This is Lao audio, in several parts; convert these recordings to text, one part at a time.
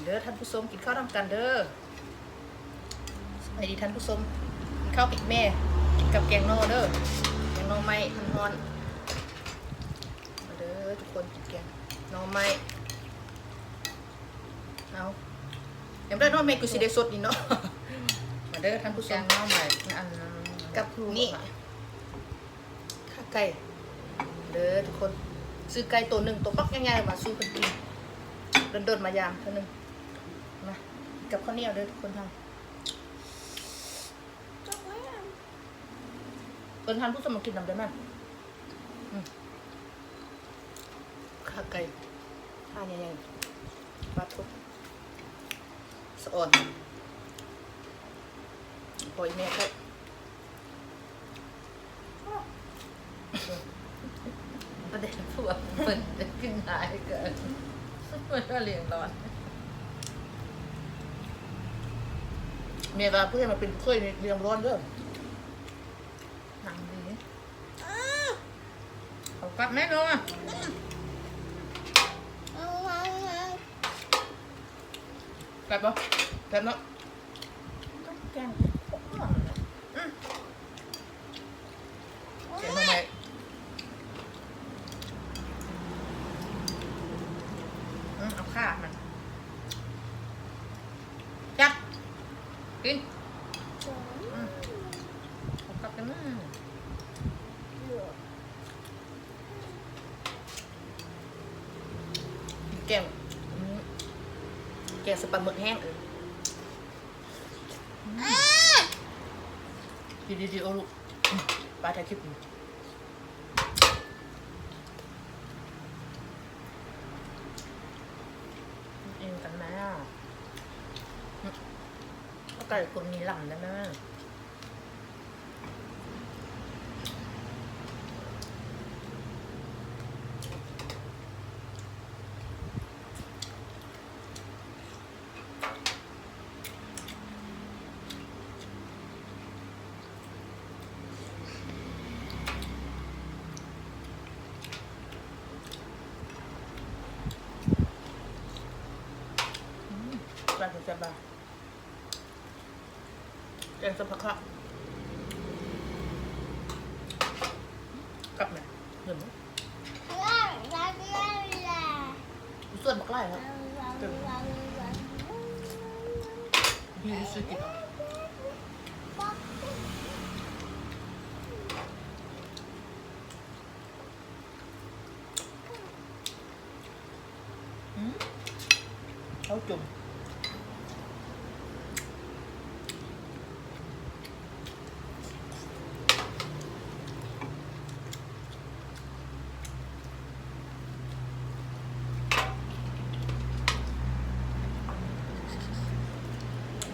ເດີທ່ານຜູ້ຊົມ ກິນເຂົ້ານຳກັນເດີ. ສະບາຍດີທ່ານຜູ້ຊົມ ກິນເຂົ້າກັບແມ່ ກິນກັບແກງໜໍ່ເດີ ແກງໜໍ່ໄມ້ຮ້ອນໆ ມາເດີທຸກຄົນ ກິນແກງໜໍ່ໄມ້. ເອົາ ຍັງບໍ່ໄດ້ເນາະ ແມ່ ຄືຊິໄດ້ສົດນີ້ເນາະ. ມາເດີທ່ານຜູ້ຊົມ ແກງໜໍ່ໄມ້ ອັນ ກັບນີ້ ຂາໄກ່ເດີທຸກຄົນ. ຊື້ໄກ່ໂຕໜຶ່ງ ໂຕບັກໃຫຍ່ໆ ມາສູ່ເພິ່ນກິນ ດົນໆ ມາຢາມເທື່ອໜຶ່ງ. ມາ ກັບເຂົ້າໜຽວເດີທຸກຄົນເຮົາ. ເອີ້ນທ່ານຜູ້ຊົມມາກິນນຳໄດ້ໄໝ? ອືມ ຂາໄກ່ ຂາໃຫຍ່ໆ ປາໂທ້ ສະອອນ ໂອ້ຍ ແມ່ເຂົາ ບໍ່ໄດ້ຜົວເພິ່ນກິນຫຼາຍເກີນ ເພິ່ນກໍລ້ຽງຫຼອດ. ແມ່ວ່າຜູ້ໃດມາເປັນເຂີຍນີ້ລ້ຽງຫຼອດເດີ ໜັງດີ. ເອົາກັບແມ່ລູກ ແຊບບໍ່? ແຊບເນາະ ແກງ ອືມ ແກງໜໍ່ໄມ້ ອືມ ເອົາຂາມັນ ຈັບ ກິນ ອືມ ເອົາກັບກັນນະ. ແກງ ອືມ ແກງໃສ່ປາໝຶກແຫ້ງ ເອີ ອືມ ດີໆໆ ໂອ້ລູກ ອືມ ປ້າຖ່າຍຄລິບຢູ່ ກິນກັນແມ່ ອືມ ເອົາໄກ່ກົນມີລຳໄດ້ແມ່. ອືມ ແຊບ ແຊບ ແຊບ. ແກງໃສ່ຜັກຄະ ກັບແມ່ ເຫັນບໍ່? ສວນບັກຫຼາຍເນາະ ເຕັມ ມີທີ່ຊື້ກິນເອົາ. ອືມ ເຂົ້າຈົມ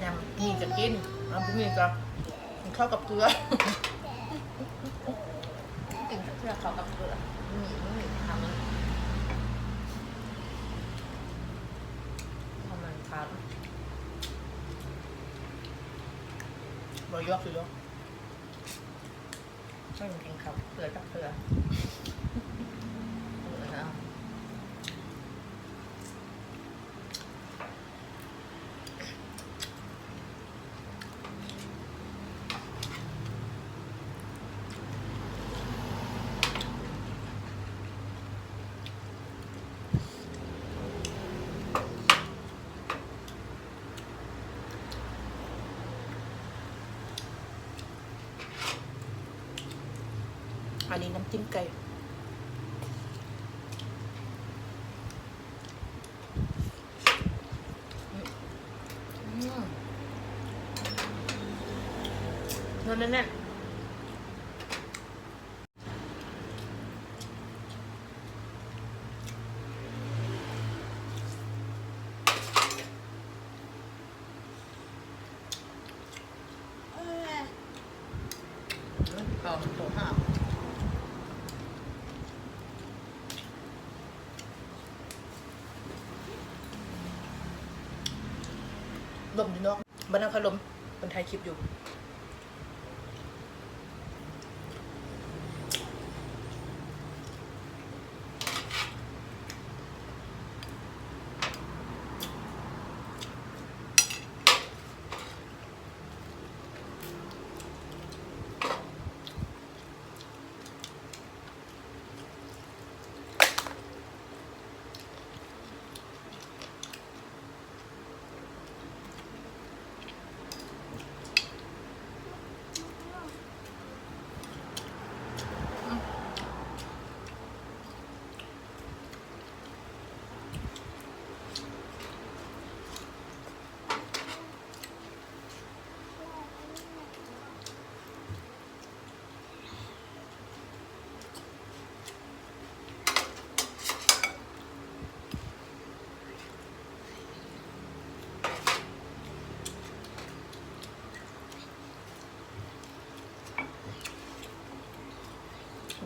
ຍຳໝີ່ກະກິນ ຍຳໝີ່ກະ ກິນເຂົ້າກັບເກືອ ກິນເຂົ້າກັບເກືອ ມີ ມີທຳ ທຳມັນຂາດ ບໍ່ຢອກຊິດອກ ມັນກິນເຂົ້າເກືອຈັກເທື່ອ ເອີ ເອົາ. ອັນນີ້ນ້ຳຈິ້ມໄກ່ ອືມ ເນື້ອແໜ້ນໆ. ເຂົ້າໂຕຫ້າ ລົມຢູ່ເນາະ ບ້ານນາຄາລົມ ເພິ່ນຖ່າຍຄລິບຢູ່. ອ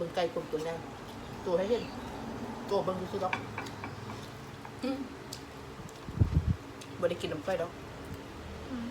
ຄົນໄກ່ຄົນຕົວໃຫຍ່ ໂຕໃຫ້ເຫັນ ໂຕເບິ່ງຊື່ໆດອກ. ອືມ ບໍ່ໄດ້ກິນນຳຂ້ອຍດອກ. ອືມ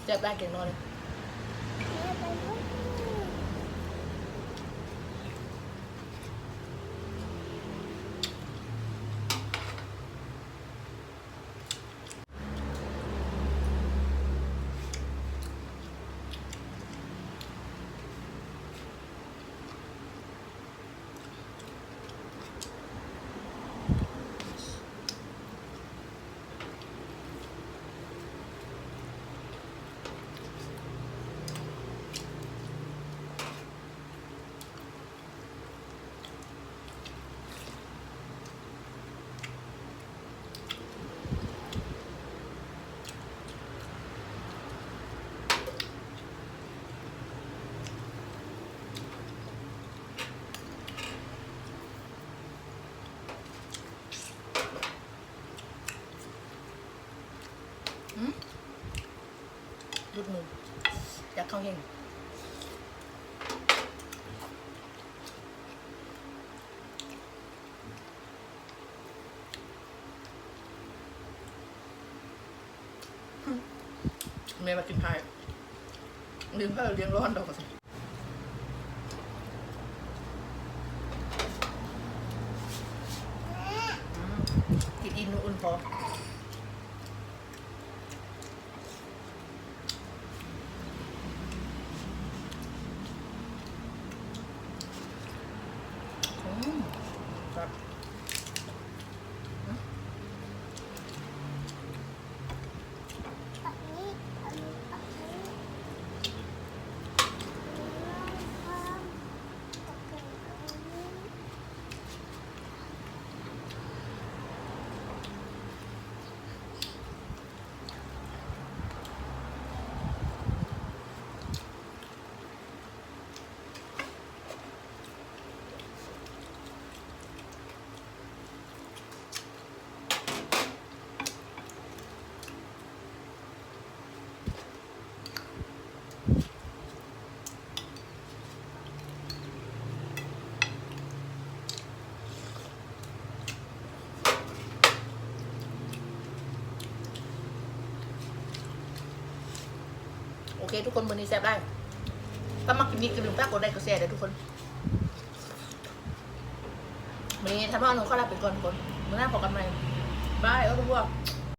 ແຊບຫຼາຍແກງໜໍ່ນີ້. ອືມ ຫຼຸດມື ຢາກເຂົ້າແຮງ. ແມ່ວ່າກິນທ້າຍ ລ້ຽງເຂົ້າລ້ຽງຮ້ອນດອກວ່າຊັ້ນ. ອືມ ກິນອີ່ໜູ່ອຸ່ນພໍ. ອືມ ແຊບ. ໂອເຄທຸກຄົນ ມື້ນີ້ແຊບຫຼາຍ. ຖ້າມັກຄລິບນີ້ ຢ່າລືມຝາກກົດໄລກົດແຊເດີທຸກຄົນ. ມື້ນີ້ທ່ານບ່າວໜູຂໍລາໄປກ່ອນທຸກຄົນ. ມື້ໜ້າພົບກັນໃໝ່. ບາຍ. ເອີ ພວກ